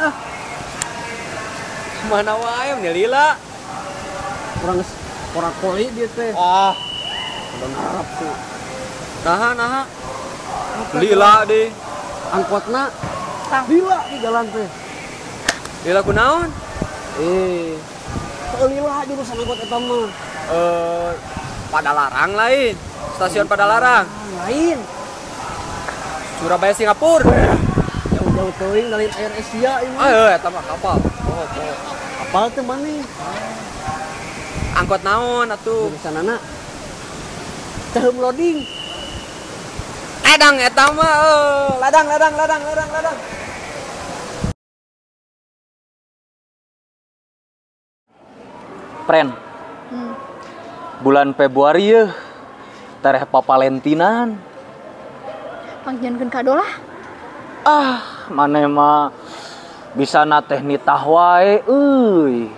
Ah. Mana wae meni lila. Urang geus korak-kori dia teh. Ah. Udah ngarap tuh. Naha. Lila deh. Angkotna lila di jalan teh. Lila kunaon? Lila jurusan angkot eta mah. Padalarang lain. Stasiun Padalarang. Lain. Surabaya Singapura. Jauh-jauh teuing lain Air Asia ieu mah. Eta mah kapal. Oh. Kapal teh maneh. Angkot naon atuh? Jurusanana Caheum loading. Ladang eta mah ladang. Pren. Bulan Februari yeuh. Tereh Papalentinan. Pangjankeun kado lah. Ah, maneh mah bisa na teh nitah wae euy.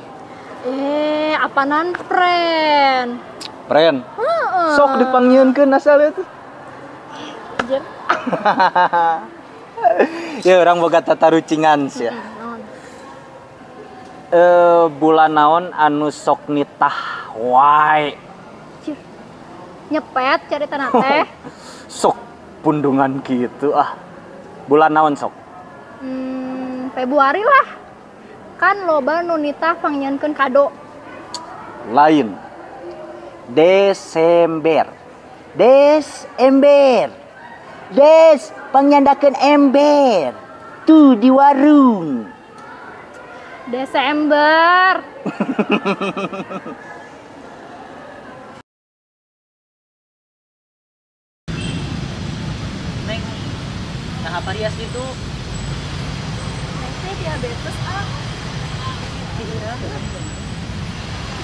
Apanan pren? Pren. Sok dipanggieunkeun asal eta. Anjir. Ya urang boga tatarucingan sia. Bulan naon anu sok nitah wae. Nyepet cari tanah teh. Sok pundungan gitu ah. Bulan naon sok? Februari lah. Kan loba nu nitah pangnyankeun kado. Lain. Desember. Desember. Des pangnyandakeun ember. Tuh di warung. Desember. Neng, nah apa rias gitu? Neng teh diabetes ah. Iya.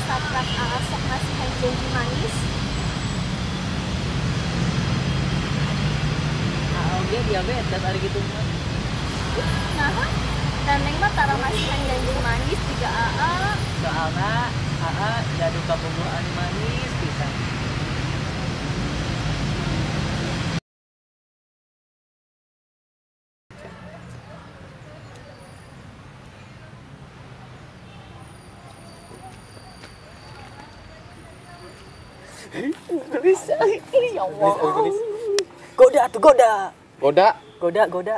Saprak sok ngasihan janji manis. Ah, dia diabetes ari gitu mah. Nah, dan neng mah tara ngasihan janji manis juga AA. Soalna AA gaduh kabogoh anu manis pisan. Gelis, ya Allah. Gelis. Goda atuh goda. Goda, goda, goda.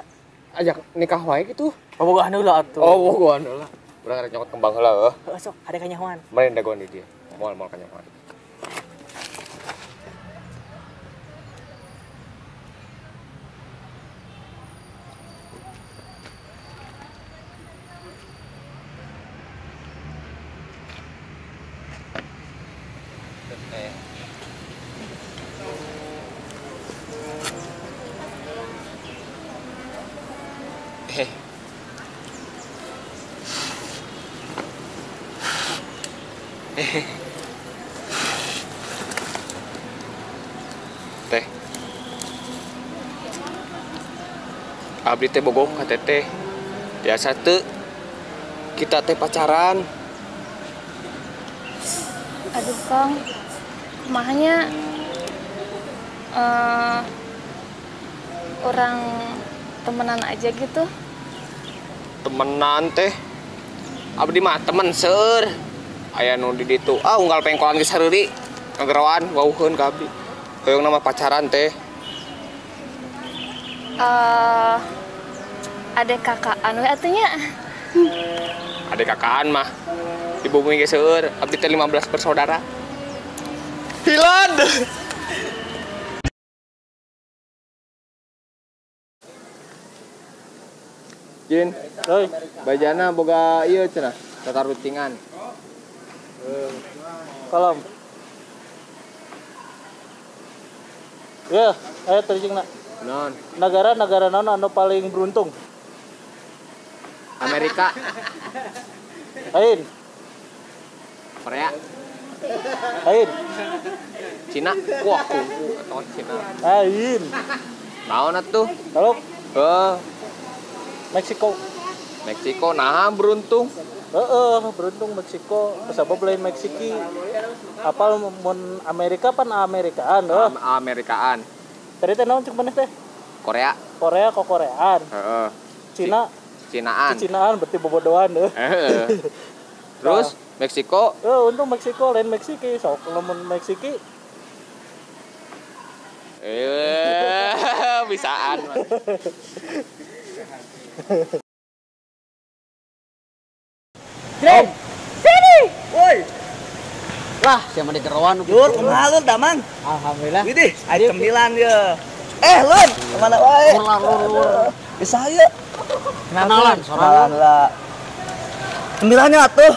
Ajak nikah wae gitu. Bobogohan heula atuh. Oh, bobogohan heula. Urang arek nyokot kembang heula heuh. Heeh sok, ada kanyahoan. Meureun dagoan di dieu. Moal moal kanyahoan. Teh. Abdi teh bogoh ka teteh. Biasa teu kita teh pacaran. Aduh Kang, kumahanya orang temenan aja gitu. Temenan teh. Abdi mah temen seur. Aya nu di ditu. Ah unggal pengkolan geus sareuri. Ngageroan wauheun ka abdi. Hoyong nama pacaran teh. Adek kakaan we atuh nya. Adek kakaan mah di bumi geus seueur, abdi teh 15 bersaudara. Hilad. Jin, hoi, bajana boga ieu cenah, tatarucingan. Kalem. Ya, ayo terucingna. Non. Negara-negara non anu paling beruntung? Amerika. Lain. Korea. Lain. Cina. Wah, kungfu atau Cina. Lain. Naon atuh? Kalau Meksiko. Meksiko nah beruntung. Heeh, beruntung Meksiko. Sabab lain Meksiki. Apal mun Amerika pan Amerikaan heuh. Amerikaan. Tadi teh naon cek maneh teh? Korea. Korea kok Koreaan. Heeh. Cina. Cinaan. Cinaan berarti bobodohan deh. Terus Meksiko? Untung Meksiko lain Meksiki, sok lamun Meksiki. Bisaan. Dren, sini. Woi. Lah, siapa di keroan? Jur, kumaha lur damang? Alhamdulillah. Widih, aya cemilan ye. Lun, kemana wae? Lur. Bisa ieu. Kenalan, sorangan lah. Cemilannya atuh.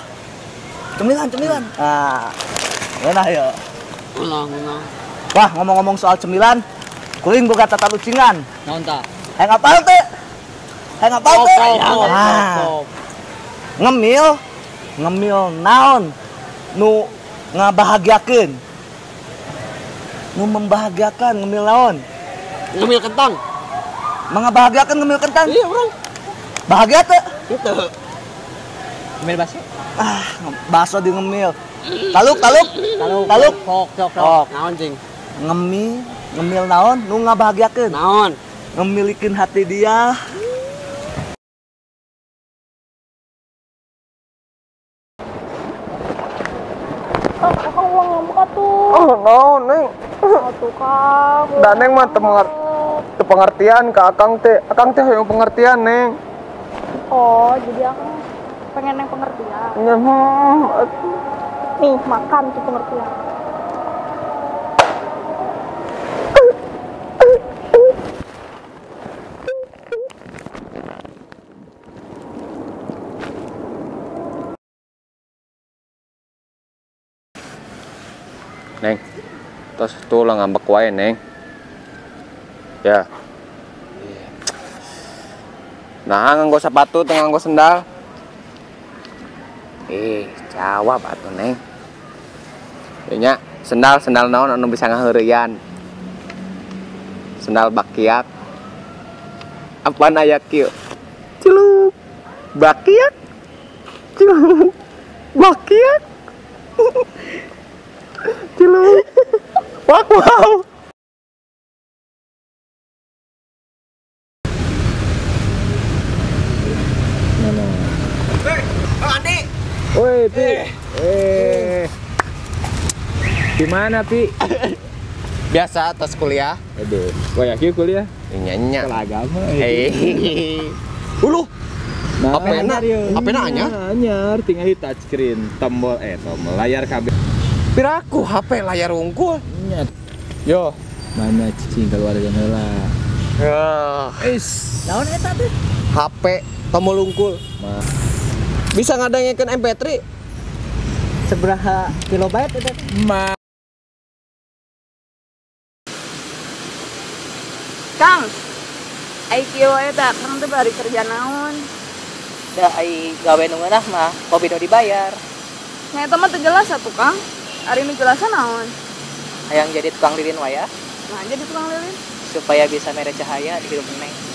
Cemilan. Nah, ngeunah ya. Ngeunah. Wah, ngomong-ngomong soal cemilan, kuring boga tata lucingan. Naon tah? Hayang apal teu? Hayang apal teu? Ngemil, ngemil naon nu ngabahagiakeun? Nu membahagiakan ngemil naon? Ngemil kentang. Mengabahagiakan ngemil kentang? Iya, urang. Bahagia teu? Gitu. Ngemil bakso? Ah, bakso di ngemil. Taluk. Taluk. Kok. Naon cing? Ngemil naon nu ngabahagiakeun? Naon? Ngemilikeun hati dia. Oh, akang uang ngambek atuh. Oh, naon, Neng? Atuh, Kang. Da Neng mah teu pengertian ka Akang teh. Akang teh hoyong pengertian, Neng. Oh, jadi akang pengen yang pengertian. Ya, nih, makan tuh pengertian. Neng, tos tuh lah ngambek wae, Neng. Ya. Nah, nganggo sepatu teu nganggo sendal. Jawab atuh, Neng. Nya, sendal naon anu bisa ngaheureuyan? Sendal bakiak. Apaan aya kieu? Cilup. Bakiak. Cilup. Bakiak. Cilup. Wak wow. Woi, Pi. Di mana, Pi? Biasa atas kuliah. Aduh, wah ya kuliah. Nya-nya. Agama. Uluh. Nah, HP-na anyar? Anyar, tinggal di touchscreen, tombol layar KB. Piraku HP layar unggul. Nya. Yo, mana cicing keluarga heula. Is. Naon eta teh? HP tombol unggul. Bisa ngadengekeun MP3. Seberapa kilobyte eta? Ma. Kang, ai kieu eta Kang teh bari kerja naon? Da ai gawe nu ngeunah mah kopi nu dibayar. Nya eta mah teu jelas atuh, Kang. Ari nu jelasna naon? Hayang jadi tukang lilin wae. Nah, jadi tukang lilin supaya bisa mere cahaya di hidup Neng.